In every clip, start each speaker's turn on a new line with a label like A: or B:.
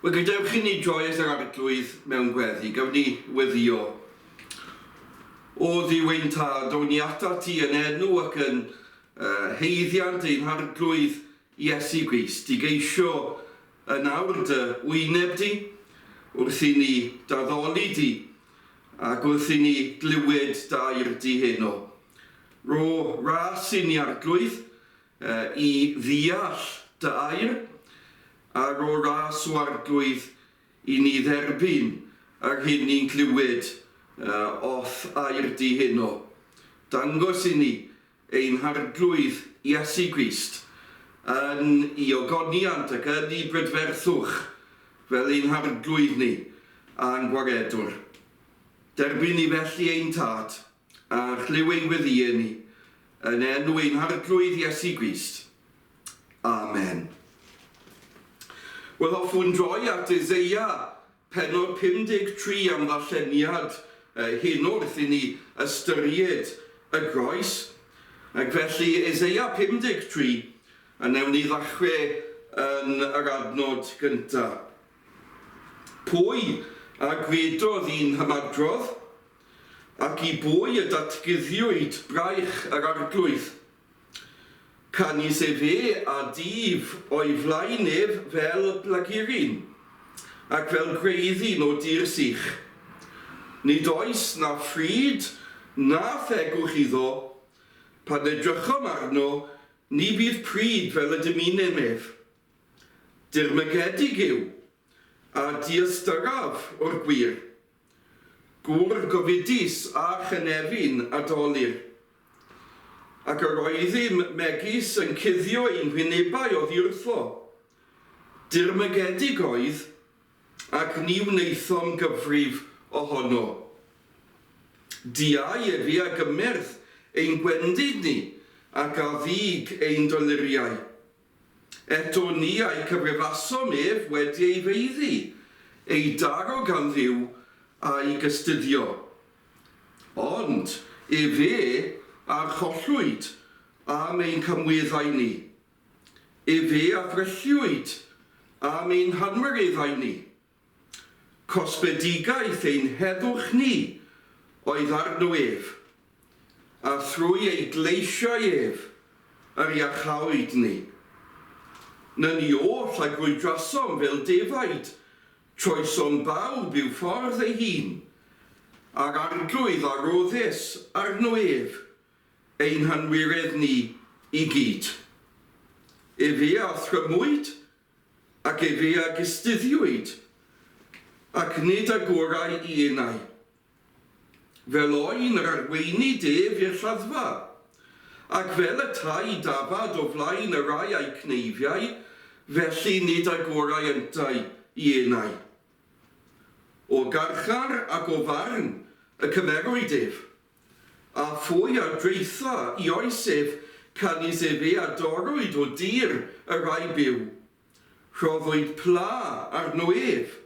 A: Wel, gadewch i ni droi at yr Arglwydd mewn gweddi. Gawn ni weddio. O Dduw ein Tad, own ni atat ti yn enw ac yn uh, heiddiant ein Harglwydd Iesu Grist, i geisio yn awr dy wyneb di, wrth i ni d'addoli di, ac wrth i ni glywed d'air di heno. Rho ras i ni, Arglwydd, i ddeall dy air, a rho ras o Arglwydd i ni dderbyn yr hyn ni'n clywed o'th air di heno. Dangos i ni ein Harglwydd Iesu Grist yn i ogoniant ac yn i brydferthwch fel ein Harglwydd ni a'n Gwaredwr. Derbyn ni felly ein Tad, A chlyw ein gweddïau ni, yn enw ein Harglwydd Iesu Grist. Amen. Wel, hoffwn droi at Eseia, pennod 53 am ddarlleniad heno wrth i ni ystyried y groes. Ac felly, Eseia 53, a newn ni ddechrau yn yr adnod gyntaf. Pwy a gredodd i'n hymadrodd? Ac i bwy y datguddiwyd braich yr Arglwydd? Canys efe a dyf o'i flaen ef fel blaguryn, ac fel gwreiddyn o dir sych. Nid oes na phryd na thegwch iddo, pan edrychom arno, ni fydd pryd fel y dymunem ef. Dirmygedig yw, a diystyraf o'r gwir. Gŵr gofidus a chynefin a dolur. Ac yr oeddym megis yn cuddio ein hwynebau oddi wrtho. Dirmygedig oedd, ac ni wnaethom gyfrif ohono. Diau efe a gymerth ein gwendid ni, ac a ddug ein doluriau. Eto ni a'i cyfrifasom ef wedi ei faeddu, ei daro gan Dduw, a'i gystuddio. Ond efe a chollwyd am ein camweddau ni, efe a ddrylliwyd am ein hanwireddau ni. Cosbedigaeth ein heddwch ni oedd arno ef, a thrwy ei gleisiau ef yr iachawyd ni. Nyni oll a grwydrasom fel defaid, troesom bawb i'w ffordd ei hun, a'r Arglwydd a roddes arno ef ein hanwiredd ni i gyd. Efe a thrymwyd Ac efe a gystuddiwyd, ac nid agorai i enau. Fel oen yr arweinid ef i'r lladdfa, ac fel y tai dafad o flaen y rhai a'i cneifiai, felly nid agorai yntau i enau. O garchar ac o farn y cymerwyd ef. A phwy a draetha i oes ef, canys efe a dorrwyd o dir y rhai byw? Rhoddwyd pla arno ef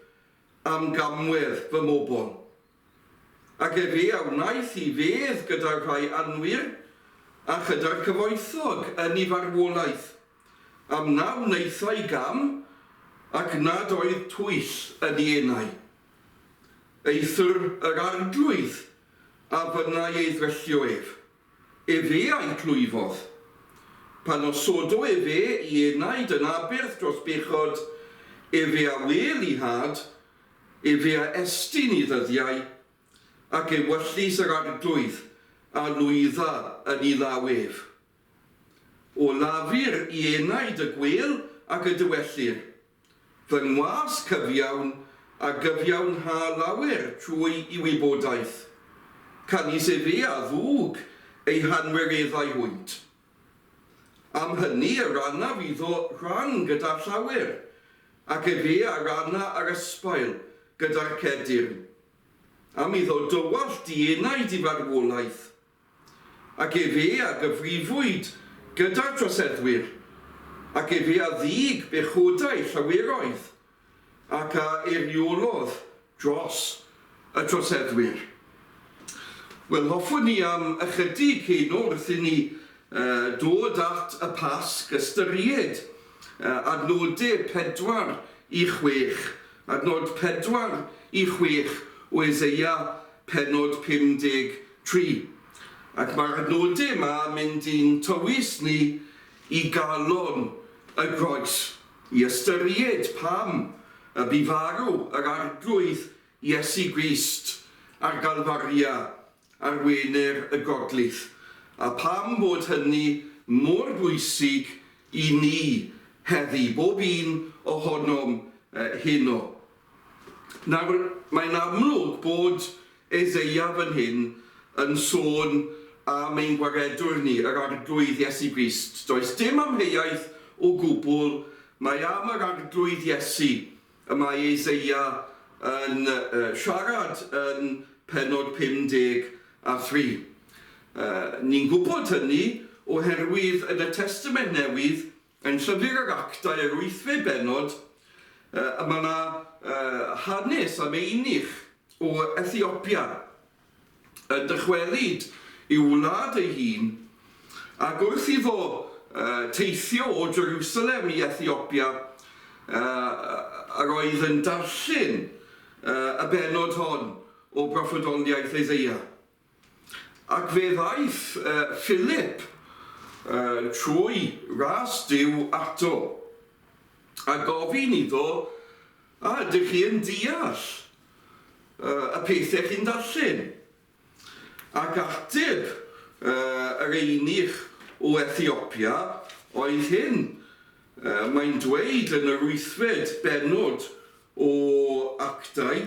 A: am gamwedd fy mobl. Ac efe a wnaeth i fedd gyda'r rhai anwir, a chyda'r cyfoethog yn ei farwolaeth, am na wnaethai gam, ac nad oedd twyll yn ei enau. Eithr yr Arglwydd a fynnai ei ddryllio ef, efe a'i clwyfodd. Pan osodo efe i enaid yn aberth dros bechod, efe a wêl i had, efe a estyn i ddyddiau, ac ewyllys yr Arglwydd a lwydda yn i law ef. O lafur i enaid y gwêl ac y dywellir. Fy ngwas cyfiawn a gyfiawnha lawer trwy i wybodaeth, canys efe a ddwg eu hanwireddau hwynt. Am hynny y rannaf iddo rhan gyda llawer, ac efe a ranna yr ysbail gyda'r cedyrn. Am iddo dywallt dienaid i farwolaeth, Ac efe a gyfrifwyd gyda'r troseddwyr, ac efe a ddug bechodau llaweroedd, ac a eiriolodd dros y troseddwyr. Wel, hoffwn ni am ychydig heno wrth i ni dod at y Pasg ystyried adnodau 4 i 6. Adnod 4 i 6 o Eseia pennod 53. Ac mae'r adnodau yma yn mynd i'n tywys ni i galon y groes, i ystyried pam y bu farw yr Arglwydd Iesu Grist ar Galfaria ar Wener y Groglith, a pam bod hynny mor bwysig i ni heddi, bob un ohonom heno. Nawr, mae'n amlwg bod Eseia fan hyn yn sôn am ein Gwaredwr ni, yr Arglwydd Iesu Grist. Does dim amheuaeth o gwbl, mae am yr Arglwydd Iesu y mae Eseia yn siarad yn pennod 53. Ni'n gwybod hynny oherwydd yn y Testament Newydd, yn Llyfr yr Actau yr wythfed bennod, y mae yna hanes am eunuch o Ethiopia yn dychwelyd i'w wlad ei hun, ac wrth iddo teithio o Jerusalem i Ethiopia, yr oedd yn darllen y bennod hon o broffwydoliaeth Eseia. Ac fe ddaeth Philip trwy ras Duw ato, a gofyn iddo, A ydych chi yn deall y pethau chi'n darllen? Ac ateb yr eunuch o Ethiopia oedd hyn, mae'n dweud yn yr wythfed bennod o Actau,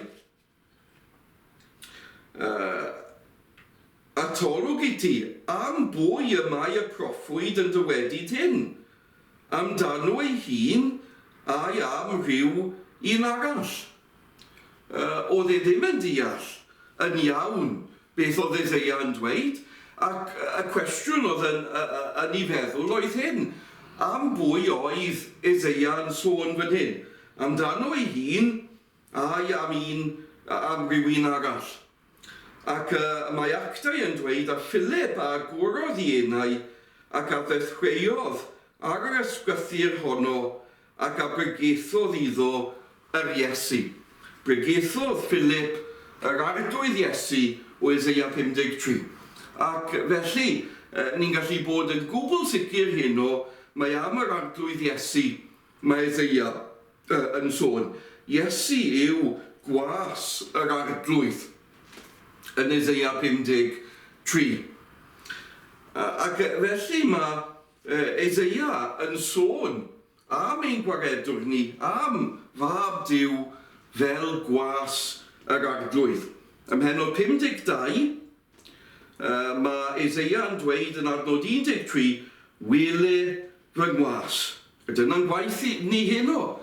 A: Atolwg i ti, am bwy y mae y proffwyd yn dywedyd hyn? Amdano ei hun, ai am rhyw un arall? Oedd e ddim yn deall yn iawn beth oedd Eseia yn dweud, ac y cwestiwn oedd yn, yn ei feddwl oedd hyn, am bwy oedd Eseia yn sôn fan hyn? Amdano ei hun, Ai am un, am rywun arall. Ac y mae Actau yn dweud, A Philip a agorodd ei enau, ac a ddechreuodd ar yr ysgrythur honno, ac a bregethodd iddo yr Iesu. Bregethodd Philip yr Arglwydd Iesu o Eseia 53. Ac felly, ni'n gallu bod yn gwbl sicr heno, mae am yr Arglwydd Iesu Mae Eseia yn sôn, Iesu yw gwas yr Arglwydd, yn Eseia 53. Ac felly mae Eseia yn sôn am ein Gwaredwr ni, am Fab Duw fel gwas yr Arglwydd. Ym mhennod 52, Mae Eseia yn dweud yn adnod 13, Wele fy ngwas. A dyna'n gwaith ni heno,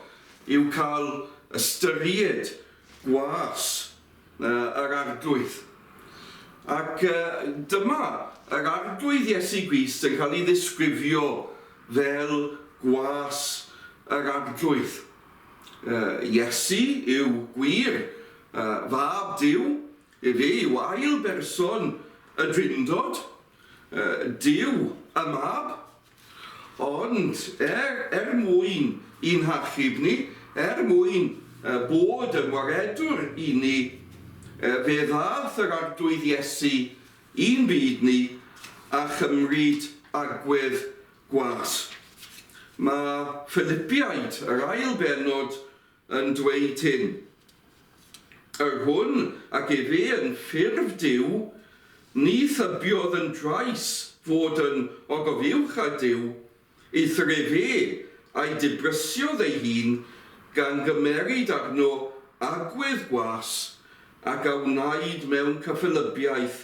A: yw cael ystyried gwas yr Arglwydd. Ac dyma yr Arglwydd Iesu Grist yn cael ei ddisgrifio fel gwas yr Arglwydd. Iesu yw gwir Fab Duw, Efe yw ail berson y Drindod, Duw y Mab, ond er, er mwyn i'n hachub ni, er mwyn bod yn waredwr i ni, fe ddaeth yr Arglwydd Iesu i'n byd ni a chymryd agwedd gwas. Mae Philipiaid, yr ail bennod, yn dweud hyn, Yr hwn ac efe yn ffurf Duw, ni thybiodd yn drais fod yn ogof-uwch â Duw, eithr efe a'i dibrysiodd ei hun, gan gymeryd arno agwedd gwas, ac a wnaed mewn cyffelybiaeth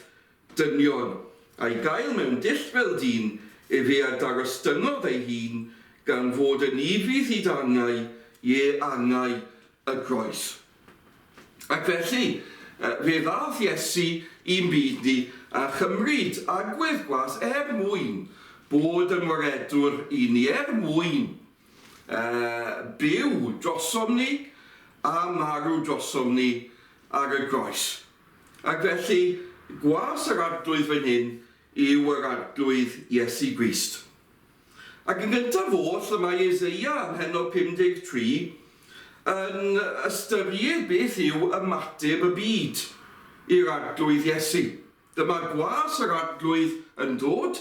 A: dynion, a'i gael mewn dull fel dyn, efe a darostyngodd ei hun, gan fod yn ufudd hyd angau, ie, angau y groes. Ac felly, fe ddaeth Iesu i'n byd ni, a chymryd agwedd gwas er mwyn bod yn waredwr i ni, er mwyn byw drosom ni a marw drosom ni ar y groes. Ac felly, gwas yr Arglwydd fan hyn yw yr Arglwydd Iesu Grist. Ac yn gyntaf oll, y mae Eseia ym mhennod 53 yn ystyried beth yw ymateb y byd i'r Arglwydd Iesu. Dyma gwas yr Arglwydd yn dod,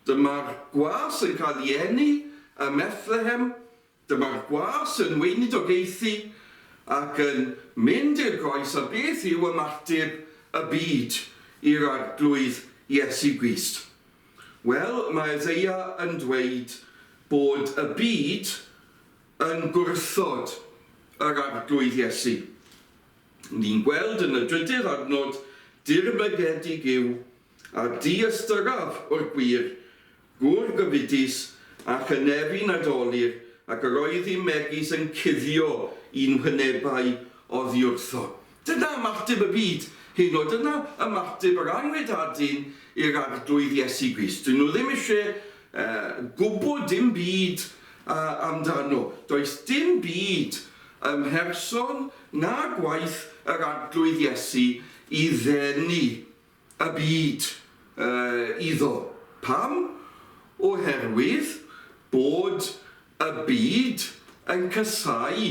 A: dyma'r gwas yn cael ei eni ym Methlehem, dyma'r gwas yn weinidogaethu ac yn mynd i'r groes, a beth yw ymateb y byd i'r Arglwydd Iesu Grist? Wel, mae Eseia yn dweud bod y byd yn gwrthod yr Arglwydd Iesu. Ni'n gweld yn y drydydd adnod, Dirmygedig yw, a diystyraf o'r gwir, gŵr gofidus, a chynefin a dolur, ac yr oeddym megis yn cuddio i'n hwynebau oddiwrtho. Dyna ymateb y byd heno, dyna ymateb yr anghredadun i'r Arglwydd Iesu Grist. Dyn nhw ddim eisiau gwybod dim byd amdano. Does dim byd ym mherson na gwaith yr Arglwydd Iesu i ddenu y byd iddo. Pam? Oherwydd bod y byd yn casáu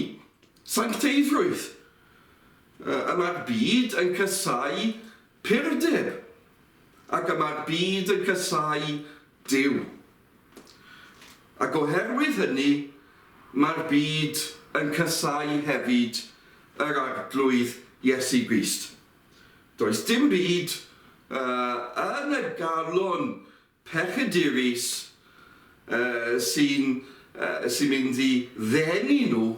A: sancteiddrwydd. Y mae'r byd yn casáu purdeb. Ac y mae'r byd yn casáu Duw. Ac oherwydd hynny, mae'r byd yn casáu hefyd yr Arglwydd Iesu Grist. Does dim byd yn y galon pechadurus sy'n sy'n mynd i ddenu nhw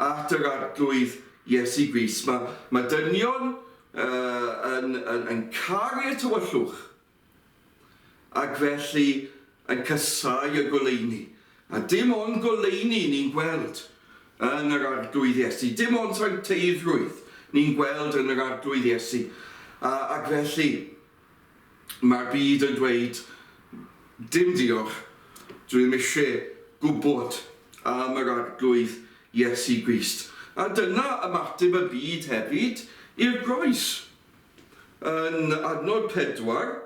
A: at yr Arglwydd Iesu Grist. Mae, mae dynion yn, yn, yn caru y tywyllwch ac felly yn casáu y goleuni. A dim ond goleuni ni'n gweld yn yr Arglwydd Iesu. Dim ond sancteiddrwydd ni'n gweld yn yr Arglwydd Iesu. A, ac felly, mae'r byd yn dweud, dim diolch, dwi ddim eisiau gwybod am yr Arglwydd Iesu Grist. A dyna ymateb y byd hefyd i'r groes. Yn adnod 4,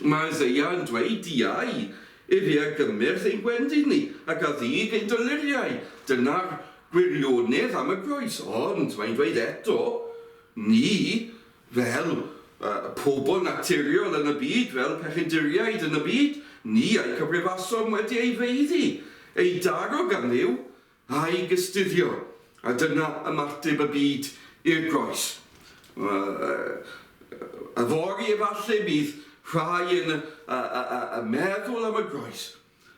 A: mae Eseia yn dweud, Diau, efe a gymerth ein gwendid ni, ac a ddug ein doluriau. Dyna'r gwirionedd am y groes. Ond mae'n dweud eto, ni, fel uh, pobl naturiol yn y byd, fel pechaduriaid yn y byd, ni a'i cyfrifasom wedi ei feiddi, ei daro gan Dduw, a'i gystuddio, a dyna ymateb y byd i'r groes. Yfory efallai bydd rhai yn y meddwl am y groes,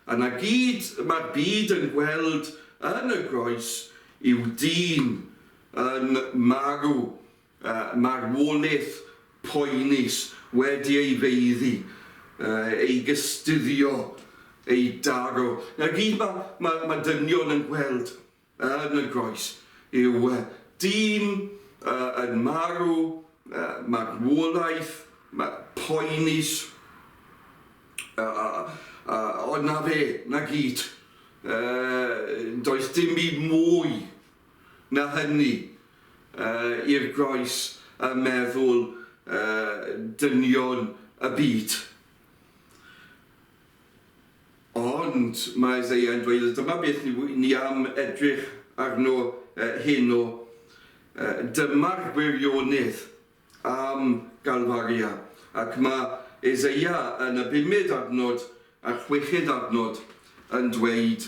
A: a 'na gyd mae'r byd yn gweld yn y groes yw dyn yn marw marwolaeth poenus wedi ei feiddi, ei gystuddio, ei daro. 'Na gyd mae, mae, mae dynion yn gweld yn y groes yw dyn yn marw, marwolaeth poenus, ond 'na fe, 'na gyd. Does dim byd mwy na hynny i'r groes ym meddwl dynion y byd. Ond mae Isaiah yn dweud, a dyma beth ni am edrych arno heno, dyma'r gwirionedd am Galfaria. Ac mae Eseia yn y bumed adnod a'r chweched adnod yn dweud,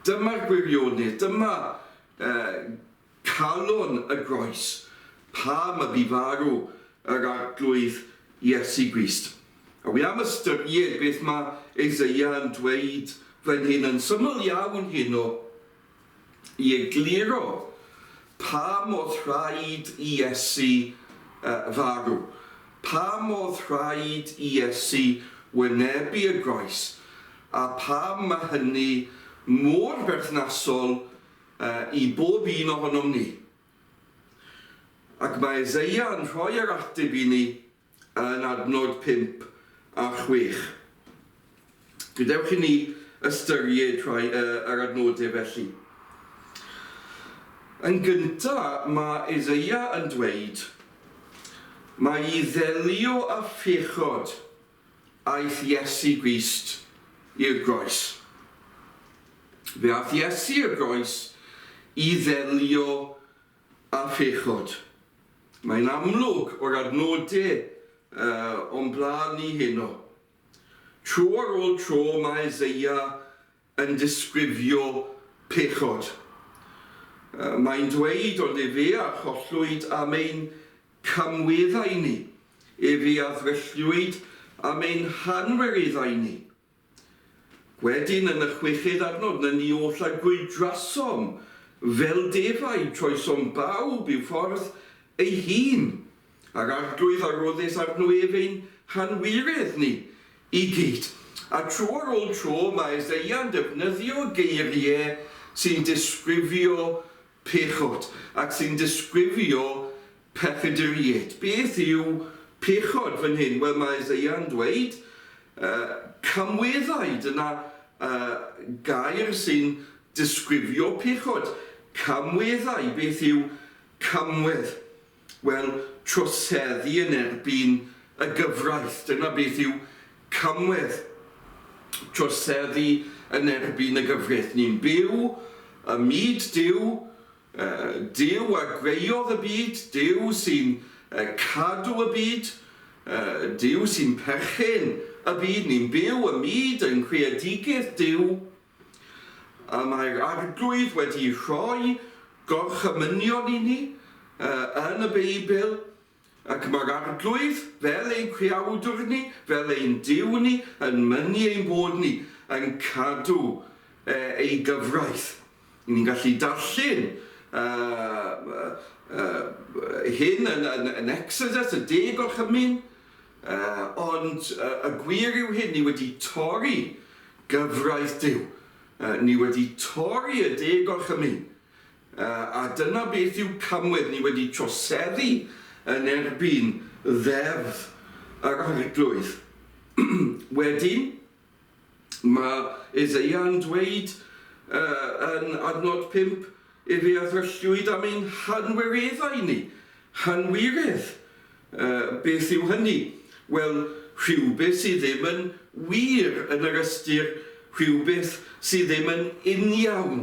A: Dyma'r gwirionedd, dyma calon y groes, pam y bu farw yr Arglwydd Iesu Grist. A wi am ystyried beth mae Eseia yn dweud fan hyn yn syml iawn heno, i egluro pam oedd rhaid i Iesu farw, pam oedd rhaid i Iesu wynebu y groes, a pam mae hynny mor berthnasol i bob un ohonom ni. Ac mae Eseia yn rhoi yr ateb i ni yn adnod 5 a 6. Gadewch i ni ystyried rhai yr adnodau felly. Yn gyntaf, mae Eseia yn dweud, Mae i ddelio â phechod aeth Iesu Grist i'r groes. Fe aeth Iesu i'r groes i ddelio â phechod. Mae'n amlwg o'r adnodau o'n blaen ni heno. Tro ar ôl tro mae Eseia yn disgrifio pechod. Mae'n dweud ond efe a chollwyd am ein camweddau ni, efe a ddrylliwyd am ein hanwireddau ni. Wedyn yn y chweched adnod, na ni oll a gwrydrasom fel defaid, troesom bawb i'w ffordd ei hun, a'r Arglwydd a roddes arno ef ein hanwiredd ni i gyd. A tro ar ôl tro mae Eseia'n defnyddio geiriau sy'n disgrifio pechod ac sy'n disgrifio pechaduriaid. Beth yw pechod fan hyn? Wel, mae Eseia'n dweud camweddau. Dyna gair sy'n disgrifio pechod. Camweddau. Beth yw camwedd? Wel, troseddu yn erbyn y gyfraith. Dyna beth yw camwedd. Troseddu yn erbyn y gyfraith. Ni'n byw ym myd Duw, Duw a greuodd y byd, Duw sy'n cadw y byd, Duw sy'n perchen y byd. Ni'n byw ym myd yng nghreadigaeth Duw, a mae'r Arglwydd wedi rhoi gorchymynion i ni yn y Beibl, Ac mae'r Arglwydd, fel ein Creawdwr ni, fel ein Duw ni, yn mynnu ein bod ni yn cadw ei gyfraith. Ni'n gallu darllen hyn yn Exodus, y Deg Gorchymyn, ond y gwir yw hyn, ni wedi torri gyfraith Duw. Ni wedi torri y Deg Gorchymyn. A dyna beth yw camwedd, ni wedi troseddu yn erbyn ddeddf yr Arglwydd. Wedyn, mae Eseia'n dweud yn adnod 5, Efe a ddrylliwyd am ein hanwireddau ni. Hanwiredd! Beth yw hynny? Wel, rhywbeth sydd ddim yn wir yn yr ystyr rhywbeth sydd ddim yn uniawn.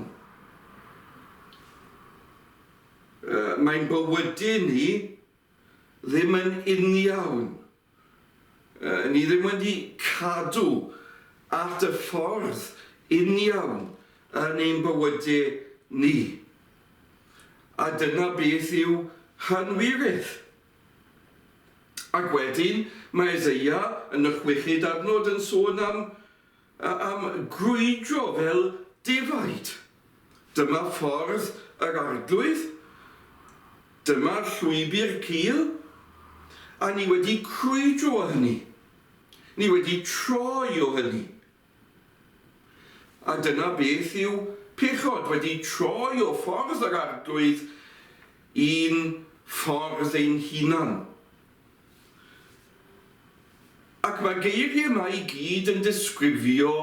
A: Mae'n bywydau ni ddim yn uniawn. Ni ddim wedi cadw at y ffordd uniawn yn ein bywydau ni. A dyna beth yw hanwiredd. Ac wedyn mae Eseia yn y chweched adnod yn sôn am am grwydro fel defaid. Dyma ffordd yr Arglwydd, dyma'r llwybr cul, a ni wedi crwydro o hynny. Ni wedi troi o hynny. A dyna beth yw pechod, wedi troi o ffordd yr Arglwydd i'n ffordd ein hunan. Ac mae'r geiriau yma i gyd yn disgrifio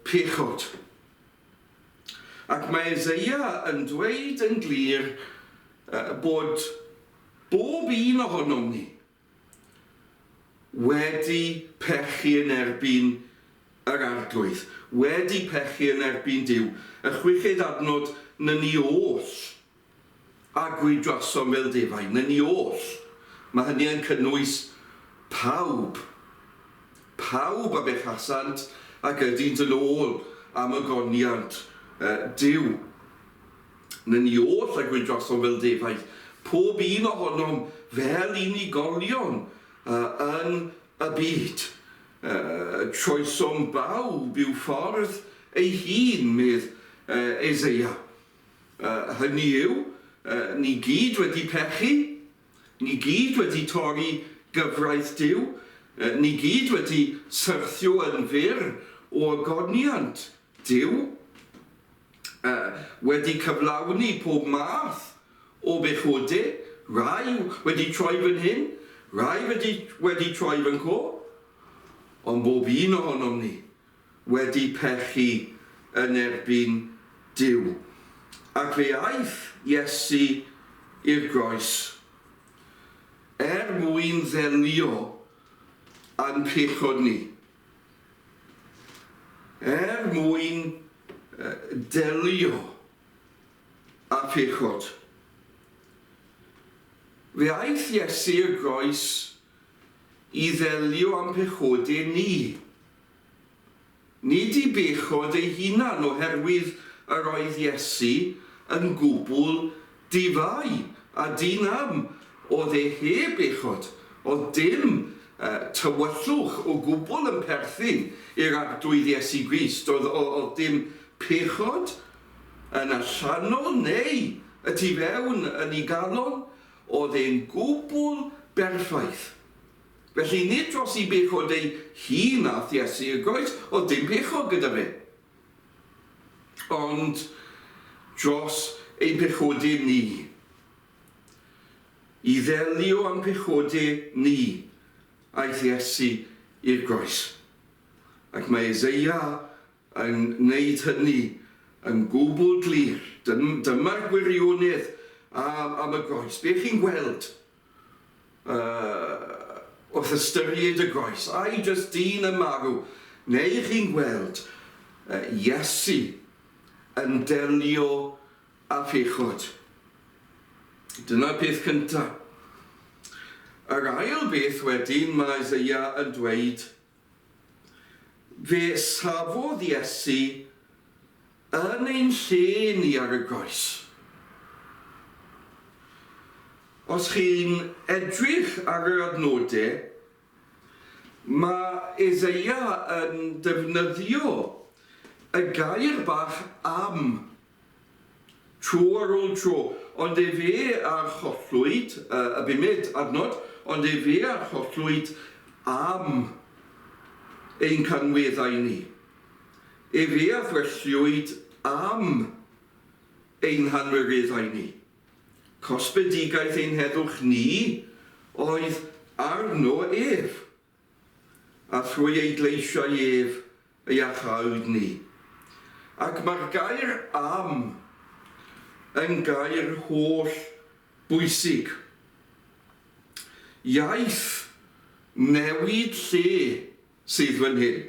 A: pechod. Ac mae Eseia yn dweud yn glir bod bob un ohonom ni wedi pechu yn erbyn yr Arglwydd, wedi pechu yn erbyn Duw. Y chweched adnod, Nyni oll a gwrydrasom fel defaid, na ni oll. Mae hynny yn cynnwys pawb. Pawb a bechasant ac ydynt yn ôl am ogoniant Duw. Na ni oll a gwrydrasom fel defaid, pob un ohonom fel unigolion yn y byd. Troesom bawb i'w ffordd ei hun, medd Eseia. Hynny yw, ni gyd wedi pechu, ni gyd wedi torri gyfraith Duw, ni gyd wedi syrthio yn fyr o ogoniant Duw, wedi cyflawni pob math o bechode, rai wedi troi fan hyn, rai wedi, wedi troi fan 'co, ond bob un ohonom ni wedi pechu yn erbyn Duw. Ac fe aeth Iesu i'r groes er mwyn ddelio â'n pechod ni. Er mwyn delio. â phechod. Fe aeth Iesu i'r groes i ddelio â'n pechode ni. Nid i bechod ei hunan oherwydd yr oedd Iesu yn gwbl di-fai a di-nam, oedd e heb bechod, oedd dim tywyllwch o gwbl yn perthyn i'r Arglwydd Iesu Grist, oedd, oedd dim pechod yn allanol neu y tu fewn yn ei galon, oedd e'n gwbl berffaith. Felly nid dros i bechod ei hun ath Iesu i'r groes, oedd dim pechod gyda fe. Ond dros ein pechode ni. I ddelio â'n pechode ni, aeth Iesu i'r groes. Ac mae Eseia yn gwneud hynny yn gwbl glir. Dyma'r gwirionedd am, am y groes. Be chi'n gweld wrth ystyried y groes, ai jyst dyn yn marw, neu chi'n gweld Iesu yn delio â phechod. Dyna'r peth cyntaf. Yr ail beth wedyn mae Isaiah yn dweud, Fe safodd Iesu yn ein lle ni ar y groes. Os chi'n edrych ar yr adnodau, mae Eseia yn defnyddio y gair bach am tro ar ôl tro, ond efe a chollwyd, y bumed adnod, ond efe a chollwyd am ein canweddau ni. Efe a threlliwyd am ein hanwireddau ni. Cosbedigaeth ein heddwch ni oedd arno ef. A thrwy ei gleisiau ef y iachawd ni. Ac mae'r gair am yn gair holl bwysig. Iaith newid lle sydd fan hyn.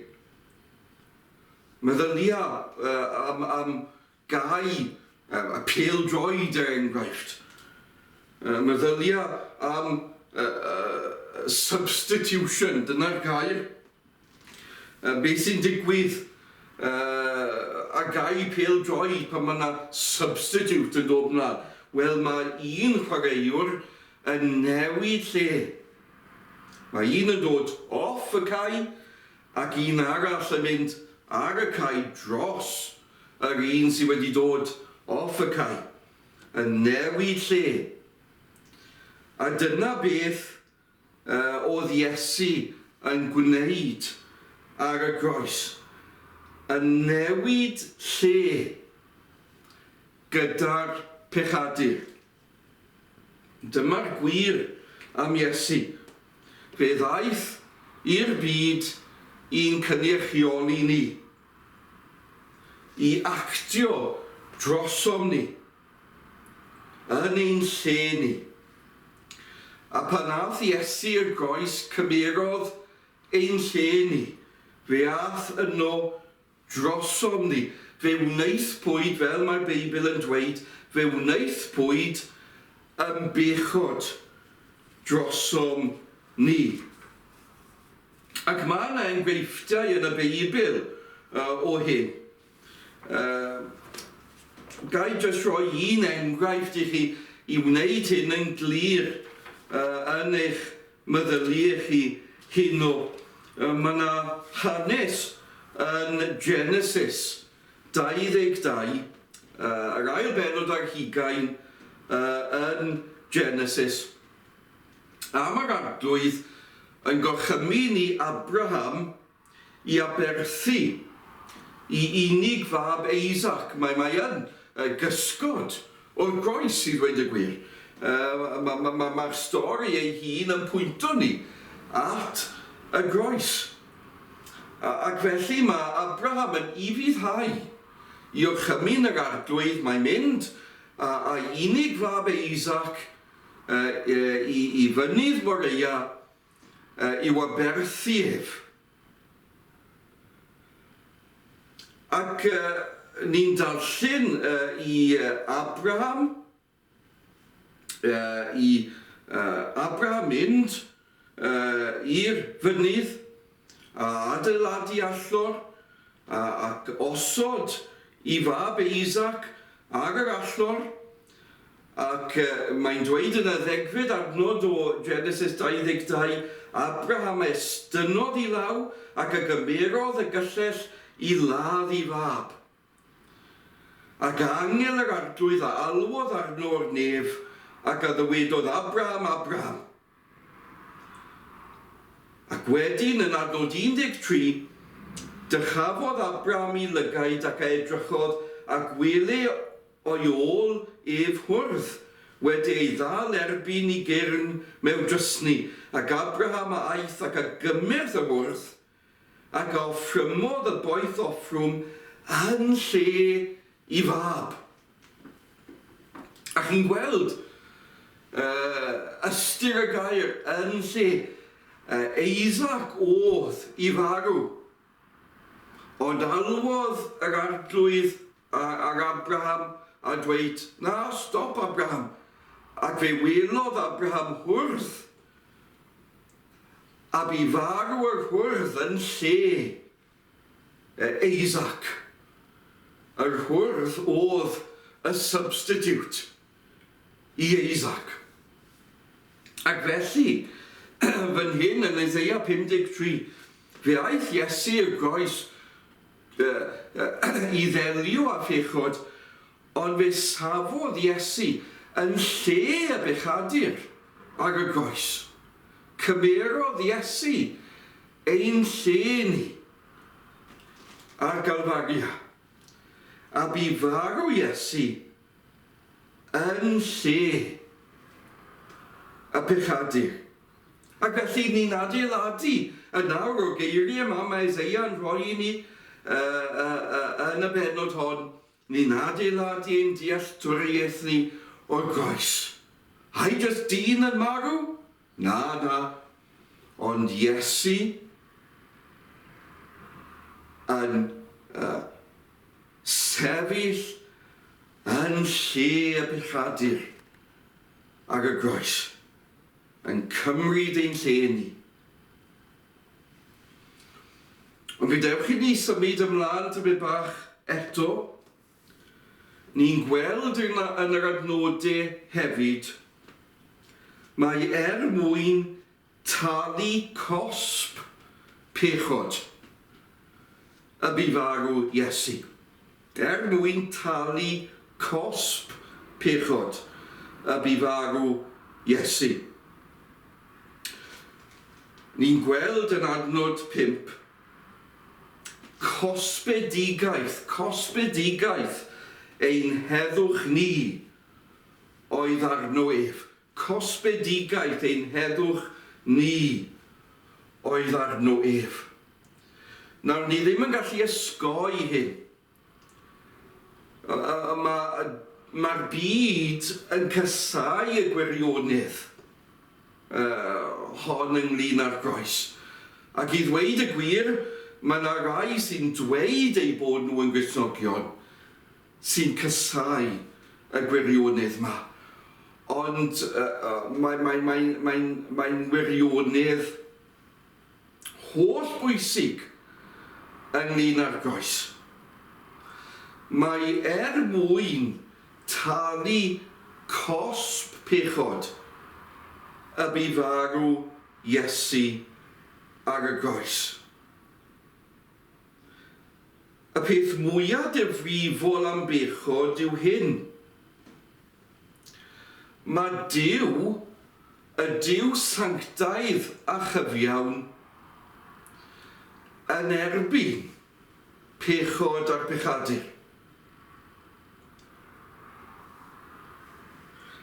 A: Meddylia am, am Gau y pêl-droed, er enghraifft. Meddylia am substitution, dyna'r gair. Beth sy'n digwydd ar gae pêl-droed pan mae yna substitute yn dod mlaen? Wel, mae un chwaraewr yn newid lle. Mae un yn dod off y cae ac un arall yn mynd ar y cae dros yr un sydd wedi dod off y cae, yn newid lle. A dyna beth oedd Iesu yn gwneud ar y groes, yn newid lle gyda'r pechadur. Dyma'r gwir am Iesu. Fe ddaeth i'r byd i'n cynrychioli ni, i actio drosom ni, yn ein lle ni. A pan ath Iesu i'r groes cymerodd ein lle ni, fe ath yno Drosom ni. Fe wnaethpwyd, fel mae'r Beibl yn dweud, fe wnaethpwyd yn bechod drosom ni. Ac mae yna enghreifftiau yn y Beibl o hyn. Ga i jyst rhoi un enghraifft i chi i wneud hyn yn glir yn eich Meddyliech chi heno, mae 'na hanes yn Genesis 22, yr ail bennod ar hugain yn Genesis, am yr Arglwydd yn gorchymyn i Abraham i aberthu i unig fab Isaac. Mae, mae yn gysgod o'r groes, i ddweud y gwir. Mae'r ma, ma, ma stori ei hun yn pwynto ni at y groes. Ac felly mae Abraham yn ufuddhau i orchymyn yr Arglwydd, mae'n mynd a'i unig fab Isaac i, i fynydd Moreia i'w aberthu ef. Ac Ni'n darllen i Abraham, i Abraham mynd i'r fynydd a adeiladu allor ac osod i fab Isaac ar yr allor, ac mae'n dweud yn y ddegfed adnod o Genesis 22, Abraham a estynnodd i law ac a gymerodd y gyllell i ladd i fab. Ac angel yr Arglwydd a alwodd arno o'r nef, ac a ddywedodd, Abraham, Abraham. Ac wedyn, yn adnod 13, Dyrchafodd Abraham i lygaid ac a edrychodd, ac wele o'i ôl ef hwrdd, wedi ei ddal erbyn i gyrn mewn drysni, ac Abraham a aeth ac a gymerth yr hwrdd, ac a offrymodd y boeth offrwm yn lle i fab. A chi'n gweld uh, ystyr y gair yn lle. Uh, Isaac oedd i farw. Ond alwodd yr arglwydd ar Abraham a dweud, na, stop Abraham. Ac fe welodd Abraham hwrdd A bu farw yr hwrdd yn lle Isaac. Yr hwrdd oedd y substitute i Isaac. Ac felly, fan hyn yn Isaiah 53, fe aeth Iesu i'r groes i ddelio â phechod, Ond fe safodd Iesu yn lle y bechadur ar y groes. Cymerodd Iesu ein lle ni ar Galfaria, a bu farw Iesu yn lle y pechadur. Ac felly ni'n adeiladu yn awr o'r geiriau yma mae Isaiah yn rhoi i ni yn y bennod hon, Ni'n adeiladu ein dealltwriaeth ni o'r groes. Ai jyst dyn yn marw? Na, na. Ond Iesu yn uh, sefyll yn lle y pechadur ar y groes, yn cymryd ein lle ni. Ond gadewch i ni symud ymlaen tymed bach eto. Ni'n gweld yn, yn yr adnodau hefyd, mae er mwyn talu cosb pechod y bu farw Iesu. Er mwyn talu cosb pechod y bu farw Iesu. Ni'n gweld yn adnod 5, cosbedigaeth, cosbedigaeth ein heddwch ni oedd arno ef. Cosbedigaeth ein heddwch ni oedd arno ef. Nawr, ni ddim yn gallu ysgoi hyn. Mae'r ma byd yn casáu y gwirionedd hon ynglyn â'r groes. Ac i ddweud y gwir, mae yna rai sy'n dweud eu bod nhw yn Gristnogion sy'n casáu y gwirionedd 'ma. Ond mae'n mae, mae, mae, mae wirionedd holl bwysig ynglyn â'r groes. Mae er mwyn talu cosb pechod y bu farw Iesu ar y groes. Y peth mwyaf difrifol am bechod yw hyn. Mae Duw, y Duw sanctaidd a chyfiawn, yn erbyn pechod a'r pechadur.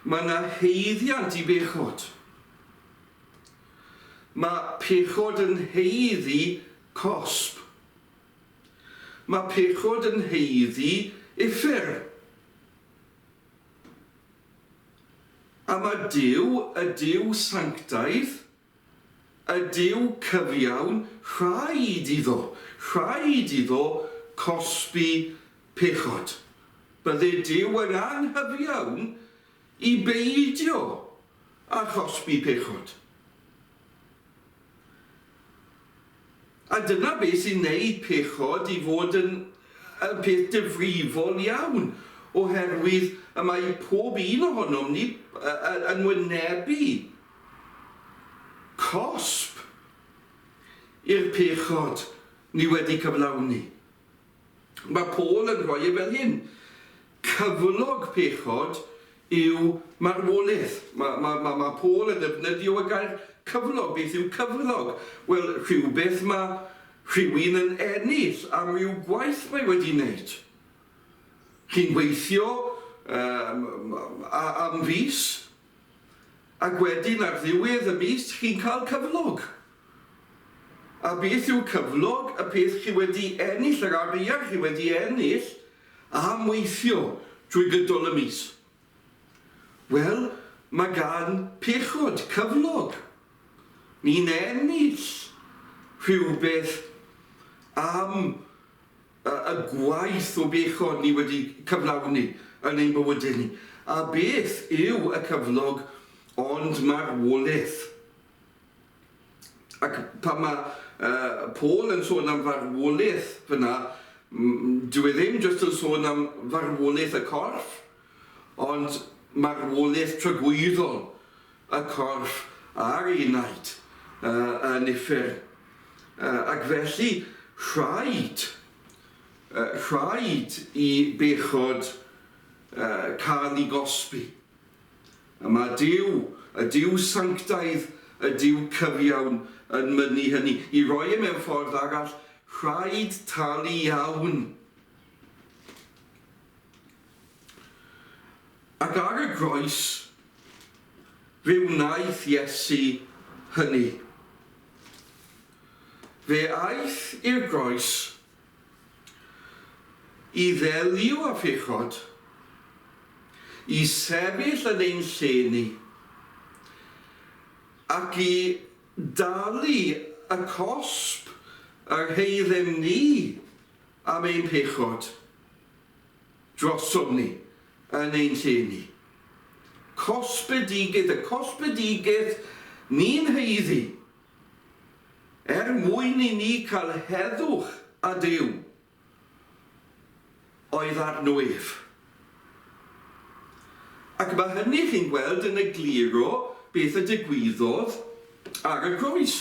A: Mae yna haeddiant i bechod. Mae pechod yn haeddu cosb. Mae pechod yn haeddu uffern. A mae Duw, y Duw sanctaidd, y Duw cyfiawn, rhaid iddo, rhaid iddo cosbi pechod. Bydde Duw yn anghyfiawn i beidio â chosbi pechod. A dyna beth sy'n neud pechod i fod yn yn peth difrifol iawn, oherwydd y mae pob un ohonom ni yn wynebu cosb i'r pechod ni wedi cyflawni. Mae Paul yn rhoi e fel hyn, Cyflog pechod yw marwolaeth. Mae, mae, mae, mae Paul yn defnyddio y gair cyflog. Beth yw cyflog? Wel, rhywbeth mae rhywun yn ennill am ryw gwaith mae wedi wneud. Chi'n gweithio um, am fis, ac wedyn ar ddiwedd y mis chi'n cael cyflog. A beth yw cyflog? Y peth chi wedi ennill, yr arian chi wedi ennill am weithio drwy gydol y mis. Wel, mae gan pechod cyflog. Ni'n ennill rhywbeth am y gwaith o bechod ni wedi cyflawni yn ein bywydau ni. A beth yw y cyflog ond marwolaeth? Ac pan mae Paul yn sôn am farwolaeth fyna, dyw e ddim jyst yn sôn am farwolaeth y corff, ond marwolaeth tragwyddol y corff a'r enaid yn uffern. Ac felly, rhaid, rhaid i bechod cael ei gosbi. Y mae Duw, y Duw sanctaidd, y Duw cyfiawn, yn mynnu hynny. I roi e mewn ffordd arall, rhaid talu iawn. Ac ar y groes, fe wnaeth Iesu hynny. Fe aeth i'r groes I ddelio â phechod, i sefyll yn ein lle ni, ac i dalu y cosb yr heiddem ni am ein pechod drosom ni yn ein lle ni. Cosbedigaeth, y cosbedigaeth ni'n haeddu. Er mwyn i ni cael heddwch â Duw, oedd arno ef. Ac mae hynny chi'n gweld yn egluro beth y digwyddodd ar y groes.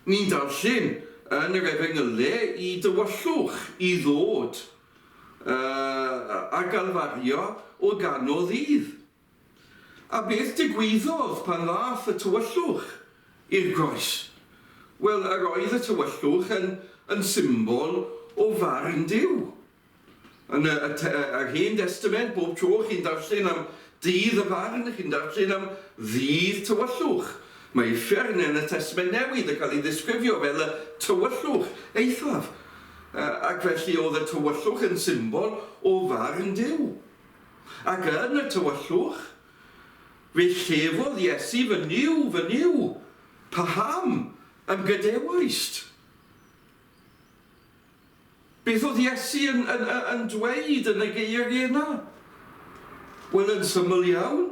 A: Ni'n darllen yn yr Efengylau i dywyllwch i ddod a Galfario o ganol ddydd. A beth digwyddodd pan ddaeth y tywyllwch i'r groes? Wel, yr oedd y tywyllwch yn, yn symbol o farn Duw. Yn y, y, yr Hen Destament, bob tro chi'n darllen am dydd y farn, chi'n darllen am ddydd tywyllwch. Mae uffern yn y Testament Newydd yn cael ei ddisgrifio fel y tywyllwch eithaf. Ac felly oedd y tywyllwch yn symbol o farn Duw. Ac yn y tywyllwch, fe llefodd Iesu, Fy Nuw, fy Nuw, paham y'm gadewaist? Beth oedd Iesu yn, yn, yn dweud yn y geiriau yna? Wel, yn syml iawn,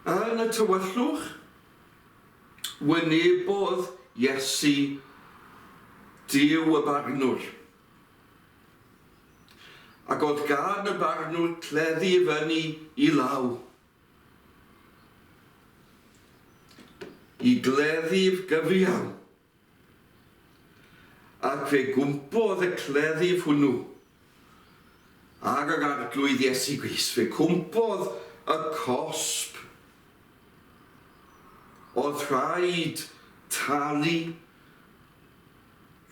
A: yn y tywyllwch, wynebodd Iesu Duw y Barnwr. Ac oedd gan y barnwr cleddu i fyny i law. I gleddyf gyfiawn. Ac fe gwmpodd y cleddyf hwnnw ar yr Arglwydd Iesu Grist. Fe cwmpodd y cosb. Oedd rhaid talu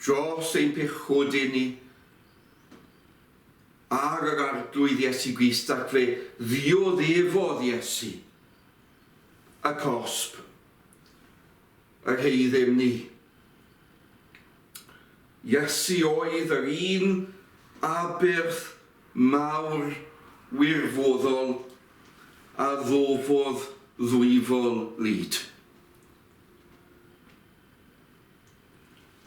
A: dros ein pechodau ni ar yr Arglwydd Iesu Grist ac fe ddioddefodd Iesu y cosb yr heiddem ni. Iesu oedd yr un aberth mawr wirfoddol a ddofodd ddwyfol lid.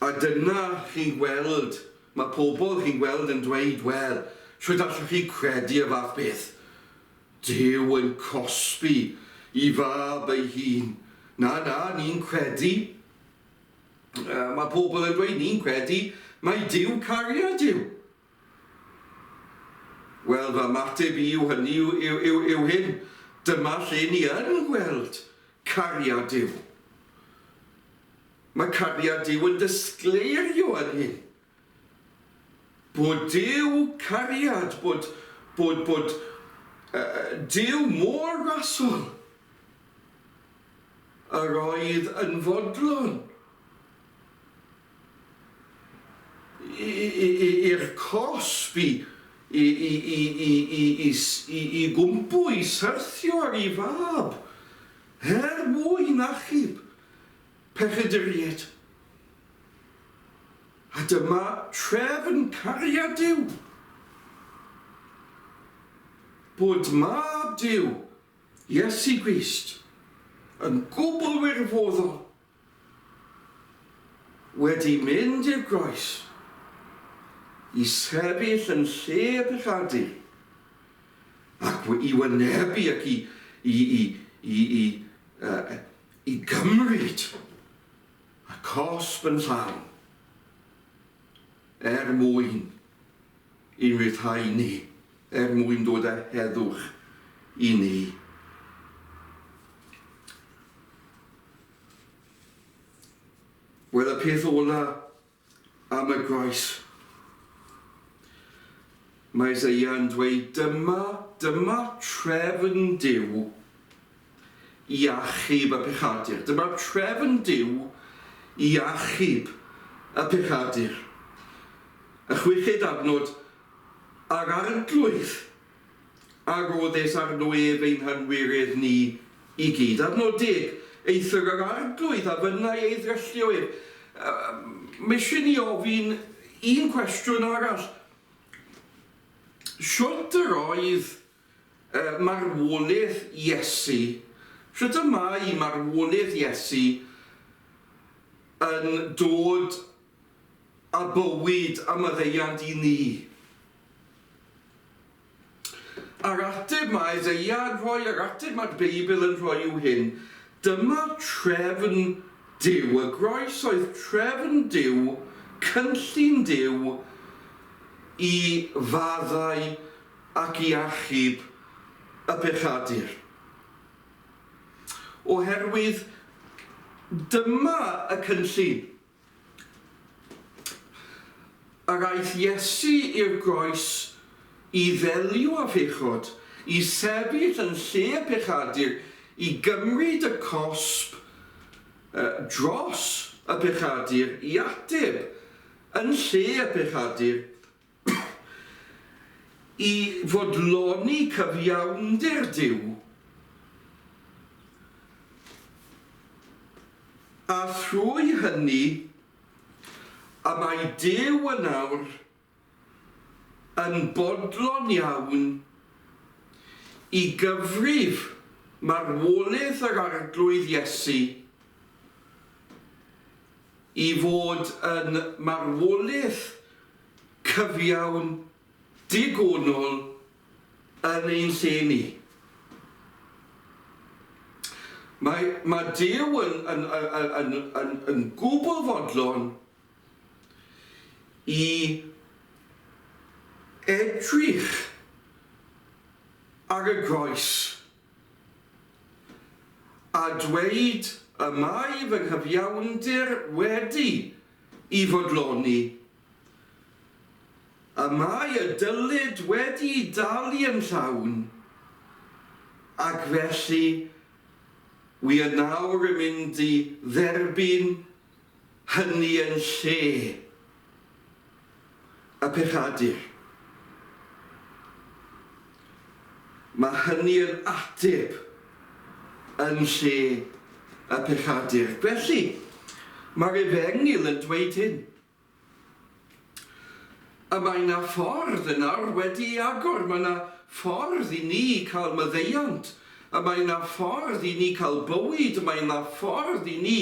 A: A dyna chi'n gweld Mae pobl chi'n gweld yn dweud, wel, shwt allwch chi credu y fath beth? Duw yn cosbi i fab ei hun. Na, na, ni'n credu. Mae pobl yn dweud, ni'n credu mai Duw cariad yw. Wel, fy ymateb i yw hynny yw, yw, yw, yw hyn. Dyma lle ni yn gweld cariad Duw. Mae cariad Duw yn disgleirio yn hyn. Bod Duw cariad, bod, bod, bod uh, Duw mor rasol. Yr oedd yn fodlon i'r cosb i i i i i i i i i gwmpo i syrthio ar ei fab er mwyn achub pechaduriaid. A dyma trefn cariad Duw. Bod mab Duw, Iesu Grist, yn gwbl wirfoddol wedi mynd i'r groes i sefyll yn lle y pechadur ac i wynebu ac i, i, i, i, i, uh, i gymryd y cosb yn llawn er mwyn i'n rhyddhau ni, er mwyn dod â heddwch i ni. Wel, y peth ola am y groes. Mae Isaiah yn dweud, dyma, dyma trefn Duw i achub y pechadur. Dyma trefn Duw i achub y pechadur. Y chweched adnod, a'r Arglwydd a roddes arno ef ein hanwiredd ni i gyd. Adnod deg, eithr yr Arglwydd a fynnai ei ddryllio ef. Mae eisiau ni ofyn un cwestiwn arall. Shwt yr oedd marwolaeth Iesu, shwt y mae marwolaeth Iesu yn dod â bywyd a maddeuant i ni? A'r ateb mae Eseia yn rhoi, a'r ateb mae'r Beibl yn rhoi yw hyn, dyma trefn Duw, y groes oedd trefn Duw, cynllun Duw i faddau ac i achub y pechadur. Oherwydd dyma y cynllun. Yr aeth Iesu i'r groes i ddelio â phechod, i sefyll yn lle y pechadur, i gymryd y cosb dros y pechadur, i ateb yn lle y pechadur, i fodloni cyfiawnder Duw, a thrwy hynny y mae Duw yn awr yn bodlon iawn i gyfrif marwolaeth yr Arglwydd Iesu i fod yn marwolaeth cyfiawn digonol yn ein lle ni. Mae, mae Duw yn, yn, yn, yn, yn, yn gwbl fodlon i edrych ar y groes a dweud y mae fy nghyfiawnder wedi i fodloni Y mae y dylid wedi dalu yn llawn, ac felly wi yn awr yn mynd i dderbyn hynny yn lle y pechadur. Mae hynny yn ateb yn lle y pechadur. Felly, mae'r Efengyl yn dweud hyn. A mae 'na ffordd yn awr wedi ei agor, mae 'na ffordd i ni cael maddeuant, a mae 'na ffordd i ni cael bywyd, mae 'na ffordd i ni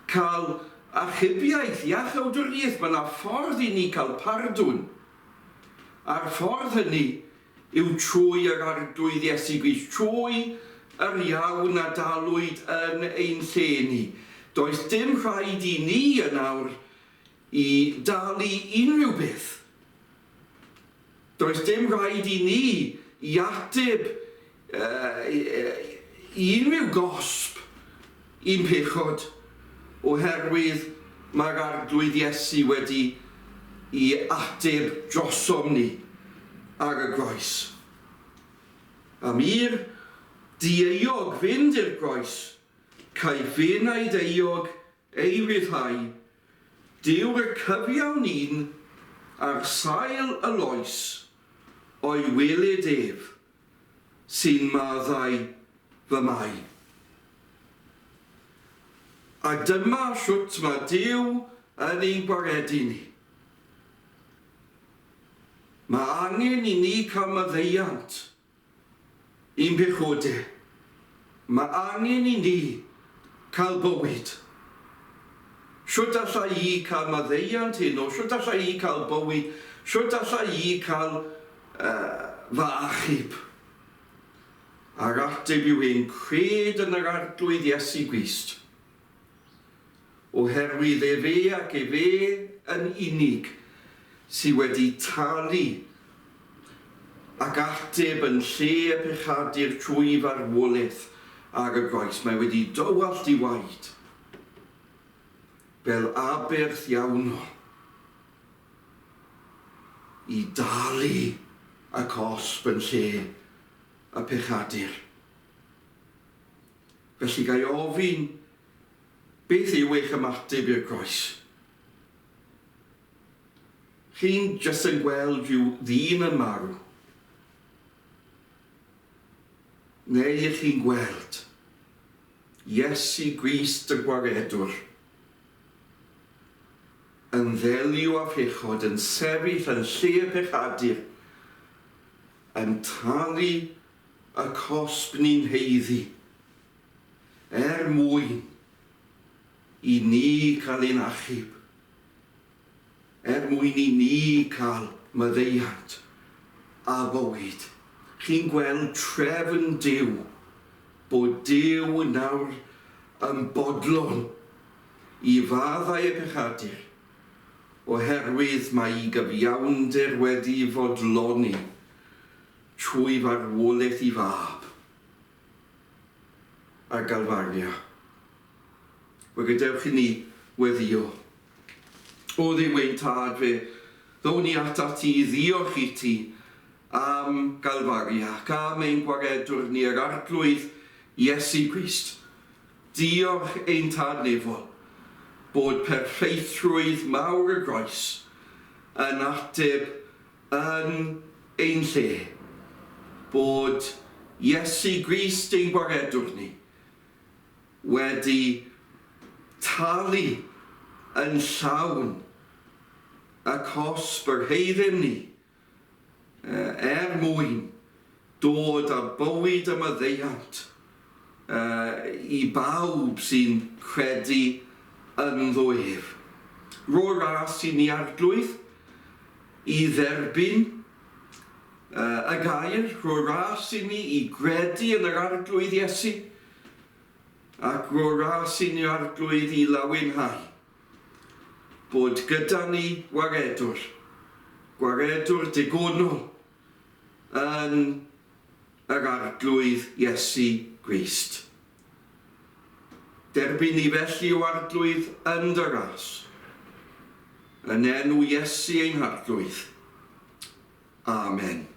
A: cael achubiaeth, iachawdwriaeth, mae yna ffordd i ni cael pardwn. A'r ffordd hynny yw trwy yr Arglwydd Iesu Grist, trwy yr iawn a dalwyd yn ein lle ni. Does dim rhaid i ni yn awr i dalu unrhyw beth. Does dim rhaid i ni i ateb i unrhyw gosb i'n pechod, oherwydd mae'r Arglwydd Iesu wedi i ateb drosom ni ar y groes. Am i'r dieuog fynd i'r groes, caiff enaid euog ei ryddhau, Dyw'r cyfiawn un ar sail y loes o'i weled ef sy'n maddau fy mai. A dyma shwt mae Duw yn ein gwaredu ni. Mae angen i ni cael maddeuant i'n pechode. Mae angen i ni cael bywyd. Shwt alla i cael maddeuant heno? Shwt alla i cael bywyd? Shwt alla i cael fy achub? A'r ateb yw ein cred yn yr Arglwydd Iesu Grist. Oherwydd efe ac efe yn unig sydd wedi talu ac ateb yn lle y pechadur trwy farwolaeth ar y groes. Mae wedi dywallt ei waed fel aberth iawnol i dalu y cosb yn lle y pechadur. Felly ga i ofyn, beth yw eich ymateb i'r groes? Chi'n jyst yn gweld rhyw ddyn yn marw? Neu ych chi'n gweld Iesu Grist y Gwaredwr yn ddelio â phechod, yn sefyll yn lle y pechadur, yn talu y cosb ni'n haeddu, er mwyn i ni cael ein achub, er mwyn i ni cael maddeuant a bywyd. Chi'n gweld trefn Duw, bod Duw nawr yn bodlon i faddau y pechadur, oherwydd mae'i gyfiawnder wedi fodloni trwy farwolaeth i fab ar Galfaria. Wel, gadewch i ni weddïo. O Dduw ein Tad, fe ddown ni atat ti i ddiolch i ti am Galfaria ac am ein Gwaredwr ni yr Arglwydd Iesu Grist. Diolch ein Tad Nefol bod perffeithrwydd mawr y groes yn ateb yn ein lle, bod Iesu Grist ein Gwaredwr ni wedi talu yn llawn y cosb yr heiddem ni er mwyn dod â bywyd a maddeuant i bawb sy'n credu ynddo ef. Rho ras i ni, Arglwydd, i dderbyn y gair, rho ras i ni i gredu yn yr Arglwydd Iesu, ac rho ras i ni, Arglwydd, i lawenhau bod gyda ni Waredwr, Gwaredwr digonol yn yr Arglwydd Iesu Grist. Derbyn ni felly, O Arglwydd, yn dy ras. Yn enw Iesu ein Harglwydd. Amen.